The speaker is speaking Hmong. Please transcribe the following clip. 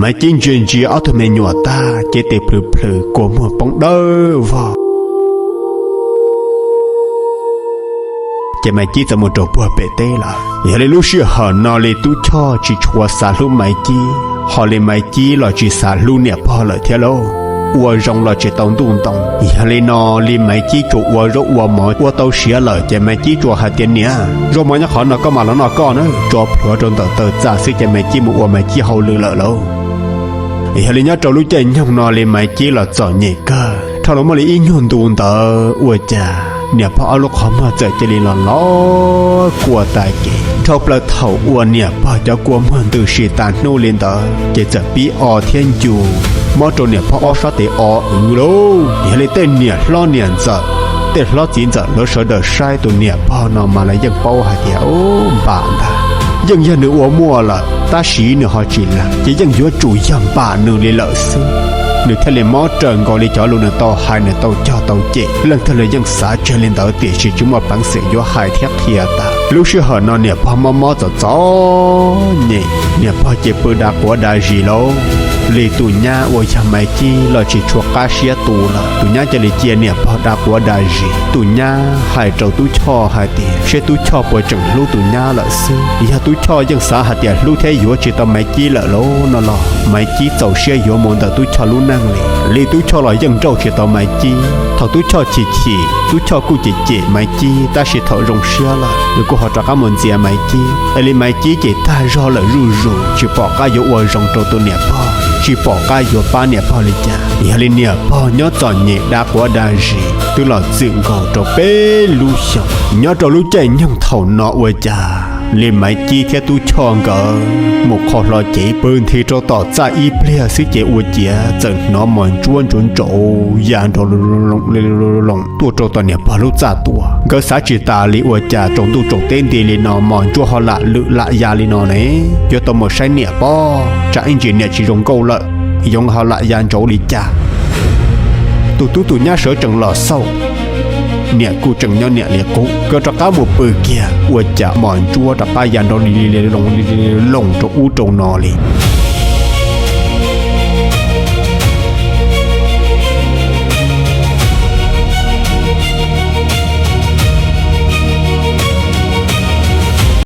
Maiv Cib ntsia ntsia ob tug me nyuam tag, cev tes plhws plhws kua muag poob dawb vog. Ces Maiv Cib txawm mus rau puag pem teb lawm. Yog li lub sij hawm no li Tub Choj tsis tshua xav hlub Maiv Cib, ho li Maiv Cib los tsis xav hlub niam pog lawm thiab lauj. Ua zoo los tsis tau ntuj ntoo. Yog li no li Maiv Cib tsuas ua zaub ua mov ua tau siav lawm ces Maiv Cib tsuas hais tias, Niam, zaub mov nyob qhov no, koj mam los noj koj na. Tso plhuav rau ntawm taw txaj xwb ces Maiv Cib mus ua Maiv Cib hauj lwm lawm lauj. Yog li nyob rau lub caij nyoog no li Maiv Cib los txom nyem kawg. Dhau los muaj li ib nyuag ntu ntawd ua cas niam pog ob lub qhov muag txawm cia li los los kua tag kev. Dhau plaws thaum uas niam pog cov kua muag ntws si tas hnub li ntawd ces txawm pib o thiab ncu, mob rau niam pog ob sab tes o wv lauj. Yog li tej niam hlob niam ntxawm, tej hlob txiv ntxawm lawv sawv daws saib tus niam pog no mas lawv yeej paub hais tias, Ub, npam ntag, yeej yog nws ua muaj lawm, tab sis nws ho tsis lees ces yeej yuav tsum yog npam nws li lawm xwb. Nws thiaj li mob raws nkaus li cov lus nws tau hais nws tau cog tau cem. Leej twg los yeej xav tseg li ntawd tiam sis tsis muaj peev xwm yuav hais thiab qhia tas. Lub sij hawm no niam pog mob mob txom txom nyem, niam pog ces pw da quav da zis lauj. Li tus nyab uas yog Maiv Cib los tsis tshua qab siab tu lawm. Tus nyab cia li cia niam pog da quav da zis. Tus nyab hais rau Tub Choj hais tias seb Tub Choj puas tseem hlub tus nyab lawm xwb. Yog Tub Choj yeej xav hais tias hlub thiab yuav tsis tau Maiv Cib lawm lauj no los Maiv Cib txaus siab yuav mus ntawm Tub Choj lub neej li. Li Tub Choj los yeej nrauj tsis tau Maiv Cib. Thaum Tub Choj chim chim, Tub Choj kuj cem cem Maiv Cib, tab sis thaum zoo siab lawm nws kuj ho rov qab mus ntxias Maiv Cib. Es li Maiv Cib ces tag zog lawm zuj zus, tsis pom qab yuav ua zoo rau tus niam pog, tsis pom qab yuav pab niam pog li cas. Yog li niam pog nyob txom nyem da quav da zis twb los txwm nkaus rau peb lub xyoos. Nyob rau lub caij nyoog thaum no ua cas li Maiv Cib thiab Tub Choj nkawd mus qhov hlo cev pw nthi rau tom txaj ib pliag xwb ces ua ciav txawm hnov mos ntsuab ntsuav ntsuav ya nrov loo tuaj rau tom niam pog lub txaj tuaj. Nkawd xav tsis tas li ua cas tsaus ntuj tsaus teb nti li no mos ntsuab ho lam lwm lam ya li no ne. Yuav tau mus saib niam pob, tsam ib ntsis niam tsis zoo nkauj lawm, yoov ho lam ya ntsauv li cas. Tus tub tus nyab sawv tsees los xauj, niam kuj tseem nyob niam li qub. Nkawd rov qab mus pw kiag ua cas mos ntsuab rov qab ya nrov li loo rau ub rau no li.